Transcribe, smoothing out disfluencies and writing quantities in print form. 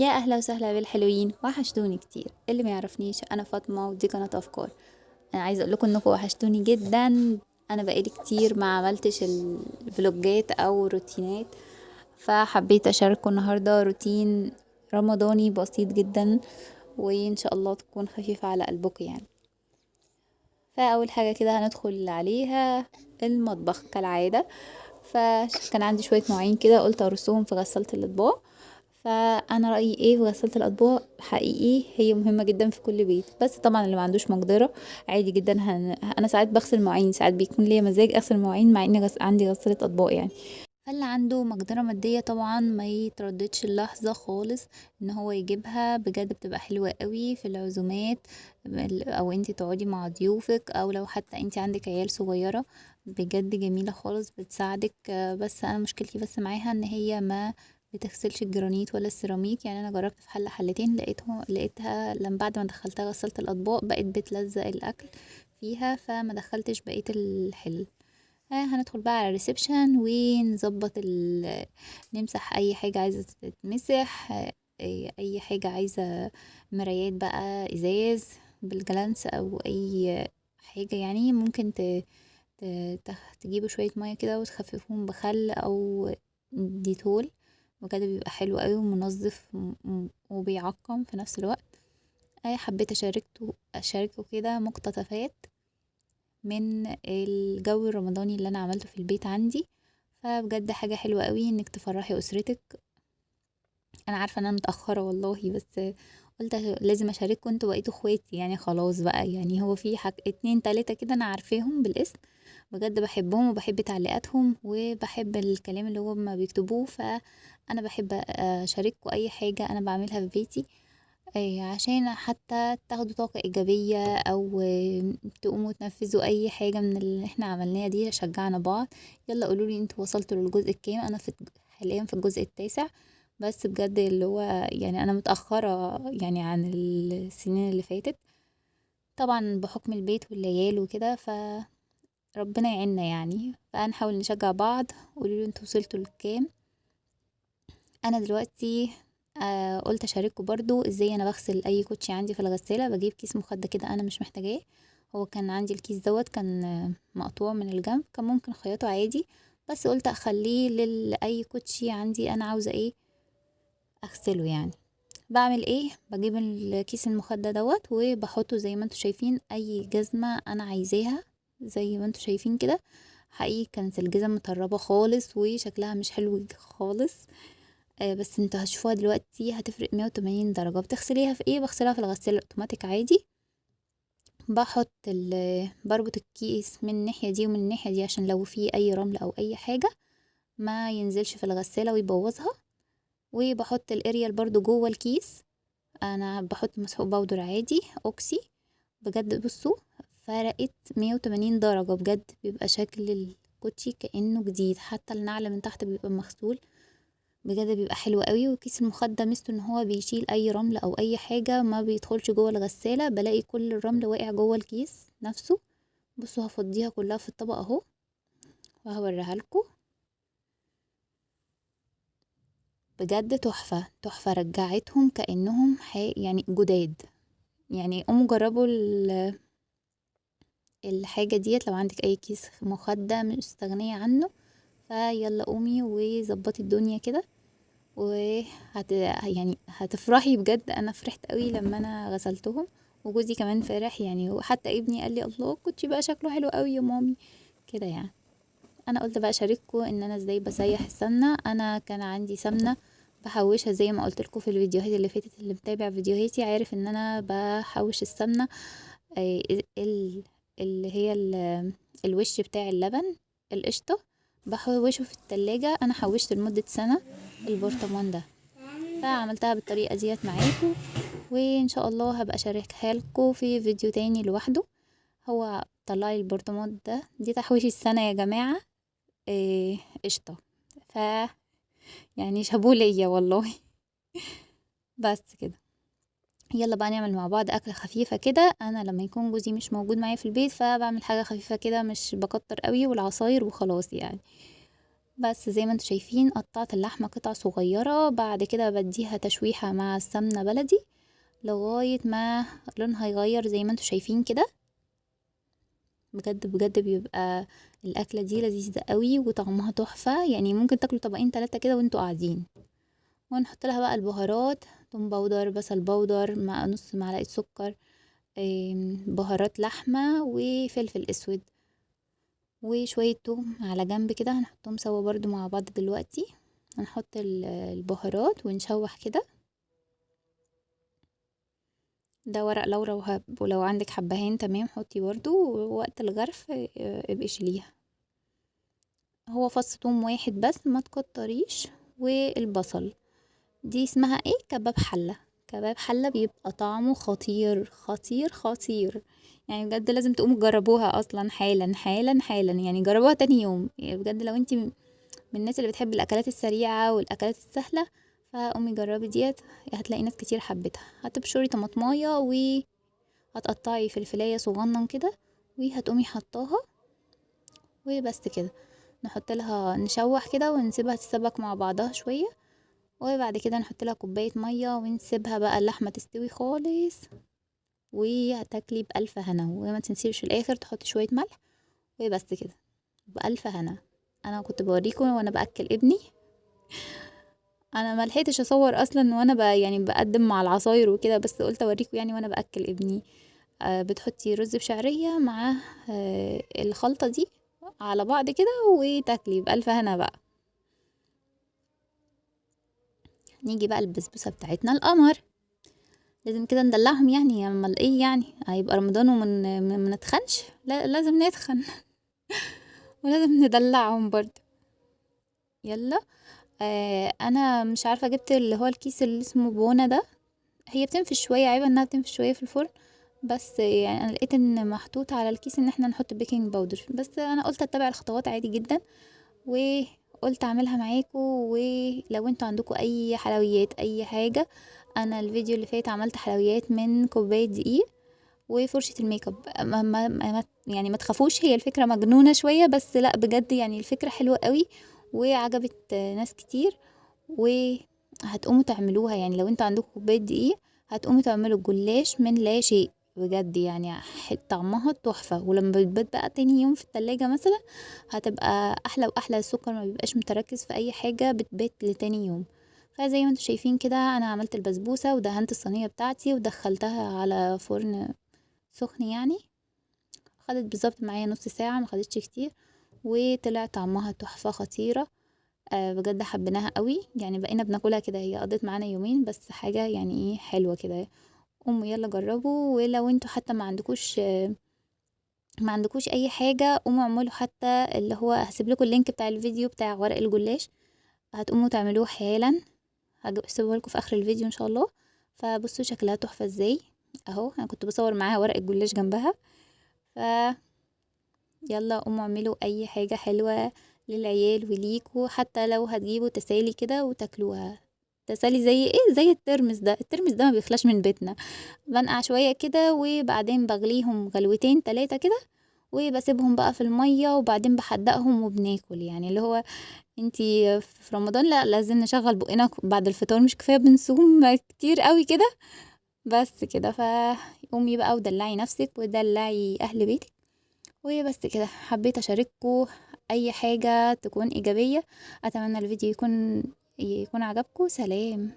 يا اهلا وسهلا بالحلوين، وحشتوني كتير. اللي ما يعرفنيش انا فاطمة ودي قناة افكار. انا عايزه اقول لكم انكم وحشتوني جدا. انا بقالي كتير ما عملتش الفلوجات او روتينات، فحبيت اشارككم النهارده روتين رمضاني بسيط جدا، وان شاء الله تكون خفيفة على قلبكم يعني. فاول حاجة كده هندخل عليها المطبخ كالعادة. فكان عندي شوية مواعين كده قلت ارصهم في غسالة الاطباق. فانا رايي ايه في غسالة الاطباق؟ حقيقي هي مهمة جدا في كل بيت، بس طبعا اللي ما عندوش مقدره عادي جدا. انا ساعات بغسل مواعين، ساعات بيكون ليا مزاج اغسل مواعين مع ان عندي غسالة اطباق يعني. فاللي عنده مقدره مادية طبعا ما يترددش اللحظة خالص ان هو يجيبها، بجد بتبقى حلوة قوي في العزومات، او انت تقعدي مع ضيوفك، او لو حتى انت عندك عيال صغيرة، بجد جميلة خالص بتساعدك. بس انا مشكلتي بس معاها ان هي ما بتغسلش الجرانيت ولا السيراميك. يعني انا جربت في حله حلتين لقيتها لما بعد ما دخلتها غسالة الاطباق بقت بتلزق الاكل فيها، فما دخلتش بقية الحل. هندخل بقى على ال reception ونظبط نمسح اي حاجة عايزه تتمسح، اي حاجة عايزه مرايات بقى، ازاز بالجلانس او اي حاجة يعني. ممكن تجيبوا شوية مية كده وتخففوهم بخل او ديتول، وكده بيبقى حلو قوي ومنظف وبيعقم في نفس الوقت. حبيت اشاركه كده مقتطفات من الجو الرمضاني اللي انا عملته في البيت عندي. فبجد حاجة حلوة قوي انك تفرحي اسرتك. انا عارفة ان انا متأخرة والله، بس قلت لازم اشارككم، انتوا بقيتوا اخواتي يعني خلاص بقى. يعني هو في 2 3 كده انا عارفاهم بالاسم، بجد بحبهم وبحب تعليقاتهم وبحب الكلام اللي هو ما بيكتبوه، فانا بحب اشارككم اي حاجة انا بعملها في بيتي، عشان حتى تاخدوا طاقة ايجابية او تقوموا تنفذوا اي حاجة من اللي احنا عملناها دي. شجعنا بعض. يلا قولوا لي انتوا وصلتوا للجزء الكام؟ انا حاليا في الجزء 9، بس بجد اللي هو يعني انا متأخرة يعني عن السنين اللي فاتت، طبعا بحكم البيت والليال وكده، ف ربنا يعيننا يعني. فنحاول نشجع بعض. قولوا لي انتوا وصلتوا لكام. انا دلوقتي قلت اشارككم برضو ازاي انا بغسل اي كوتشي عندي في الغسالة. بجيب كيس مخدة كده انا مش محتاجاه، هو كان عندي الكيس دوت كان مقطوع من الجنب، كان ممكن اخيطه عادي، بس قلت اخليه لاي كوتشي عندي انا عاوزة ايه اغسله يعني. بعمل ايه؟ بجيب الكيس المخدة دوت وبحطه زي ما انتوا شايفين، اي جزمة انا عايزاها زي ما انتوا شايفين كده. حقيقي كانت الجزم مطربة خالص وشكلها مش حلو خالص، بس انتوا هتشوفوها دلوقتي هتفرق 180 درجة. بتغسليها في ايه؟ بغسلها في الغسالة الاوتوماتيك عادي. بربط الكيس من الناحية دي ومن الناحية دي عشان لو في اي رمل او اي حاجة ما ينزلش في الغسالة ويبوظها. وبحط الاريال برضو جوه الكيس، انا بحط مسحوق بودر عادي اوكسي. بجد بصوا فرقت 180 درجة، بجد بيبقى شكل الكوتشي كأنه جديد، حتى النعل من تحت بيبقى مغسول، بجد بيبقى حلو قوي. وكيس المخدة ميزته ان هو بيشيل اي رمل او اي حاجة ما بيدخلش جوه الغسالة، بلاقي كل الرمل واقع جوه الكيس نفسه. بصوا هفضيها كلها في الطبق اهو وهوريها لكم. بجد تحفة تحفة، رجعتهم كأنهم يعني جداد. يعني قوموا جربوا الحاجة ديت، لو عندك اي كيس مخدة مستغنية عنه فيلا قومي وظبطي الدنيا كده، يعني هتفرحي بجد. انا فرحت قوي لما انا غسلتهم، وجوزي كمان فرح يعني، وحتى ابني قال لي الله الكوتشي بقى شكله حلو قوي يا مامي كده يعني. انا قلت بقى اشارككم ان انا ازاي بسيح السمنة. انا كان عندي سمنة بحوشها زي ما قلت لكم في الفيديوهات اللي فاتت، اللي متابع فيديوهاتي عارف ان انا بحوش السمنة، اللي هي الوش بتاع اللبن القشطة بحوشه في التلاجة. انا حوشت لمدة سنة البرطمان ده، فعملتها بالطريقة ديت معاكم، وان شاء الله هبقى اشاركها لكم في فيديو تاني لوحده. هو طلعي البرطمان ده، دي تحويش السنة يا جماعة، قشطة، ف يعني شابوه ليا والله. بس كده يلا بقى نعمل مع بعض أكلة خفيفة كده. أنا لما يكون جوزي مش موجود معايا في البيت فبعمل حاجة خفيفة كده، مش بكتر قوي، والعصاير وخلاص يعني. بس زي ما انتم شايفين قطعت اللحمة قطع صغيرة، بعد كده بديها تشويحة مع السمنة بلدي لغاية ما لونها يغير زي ما انتم شايفين كده. بجد بجد بيبقى الأكلة دي لذيذة قوي وطعمها تحفة، يعني ممكن تاكلوا طبقين 3 كده وانتوا قاعدين. ونحط لها بقى البهارات، توم powder، بصل powder، مع نص معلقة سكر، بهارات لحمة وفلفل اسود وشوية توم على جنب كده، هنحطهم سوا برضو مع بعض دلوقتي. هنحط البهارات ونشوح كده. ده ورق لورا ولو عندك حبهان تمام حطي برضو، ووقت الغرف ابقي شيليها. هو فص توم واحد بس ما تكتريش. والبصل دي اسمها ايه؟ كباب حلة. كباب حلة بيبقى طعمه خطير خطير خطير، يعني بجد لازم تقوموا تجربوها اصلا حالا حالا حالا، يعني جربوها تاني يوم. يعني بجد لو انتي من الناس اللي بتحب الاكلات السريعة والاكلات السهلة فقومي جربي ديت، هتلاقي ناس كتير حبتها. هتبشري طماطمايه وهتقطعي فلفلايه صغنن كده وهتقومي حطاها وبس كده. نحط لها نشوح كده ونسيبها تتسبك مع بعضها شوية، وبعد كده نحط لها كوباية مية ونسيبها بقى اللحمة تستوي خالص، وهتاكلي بألف هنا. وما تنسيش في الاخر تحطي شوية ملح وبس كده، بألف هنا. انا كنت بوريكم وانا باكل ابني، انا ما لحقتش اصور اصلا وانا يعني بقدم مع العصاير وكده، بس قلت اوريكم يعني وانا باكل ابني. بتحطي رز بشعريه مع الخلطة دي على بعض كده وتاكلي بألف هنا بقى. نيجي بقى البسبوسه بتاعتنا القمر، لازم كده ندلعهم يعني، امال ايه يعني، هيبقى رمضان ومن ما نتخنش؟ لا لازم نتخن ولازم ندلعهم برضو. يلا انا مش عارفه جبت اللي هو الكيس اللي اسمه بونا ده، هي بتنفش شوية، عيبها انها بتنفش شوية في الفرن، بس يعني انا لقيت ان محطوط على الكيس ان احنا نحط baking powder، بس انا قلت اتبع الخطوات عادي جدا وقلت اعملها معاكم. ولو انتوا عندكم اي حلويات اي حاجة، انا الفيديو اللي فات عملت حلويات من كوباية دقيق وفرشه الميك اب، ما ما ما يعني ما تخافوش، هي الفكرة مجنونة شوية بس لا بجد يعني الفكرة حلوة قوي وعجبت ناس كتير، وهتقوموا تعملوها. يعني لو انتوا عندكم كوباية دقيق هتقوموا تعملوا الجلاش من لا شيء بجد، يعني طعمها تحفة. ولما بتبات بقى تاني يوم في التلاجة مثلا هتبقى احلى واحلى، السكر ما بيبقاش متركز في اي حاجة، بتبات لتاني يوم. فزي ما انتوا شايفين كده انا عملت البسبوسه ودهنت الصينية بتاعتي ودخلتها على فرن سخن، يعني خدت بالظبط معايا نص ساعة، ما خدتش كتير، وطلع طعمها تحفة خطيرة. بجد حبيناها قوي، يعني بقينا بناكلها كده، هي قضت معانا يومين بس، حاجة يعني ايه حلوة كده. قوموا يلا جربوا، ولو انتوا حتى ما عندكوش اي حاجة قوموا اعملوا حتى اللي هو هسيب لكم ال link بتاع الفيديو بتاع ورق الجلاش، هتقوموا تعملوه حالا، هسيبه لكم في اخر الفيديو ان شاء الله. فبصوا شكلها تحفة ازاي اهو، انا كنت بصور معاها ورق الجلاش جنبها. ف يلا قوموا اعملوا اي حاجة حلوة للعيال وليكوا، حتى لو هتجيبوا تسالي كده وتاكلوها. تسالي زي ايه؟ زي الترمس ده، الترمس ده ما بيخلاش من بيتنا، بنقع شوية كده وبعدين بغليهم غلوتين 3 كده وبسيبهم بقى في المية، وبعدين بحدقهم وبناكل. يعني اللي هو انتي في رمضان لا لازم نشغل بقنا بعد الفطار، مش كفاية بنصوم كتير قوي كده بس كده. فقومي بقى ودلعي نفسك ودلعي اهل بيتك وبس كده. حبيت اشارككم اي حاجة تكون ايجابية، اتمنى الفيديو يكون عجبكم. سلام.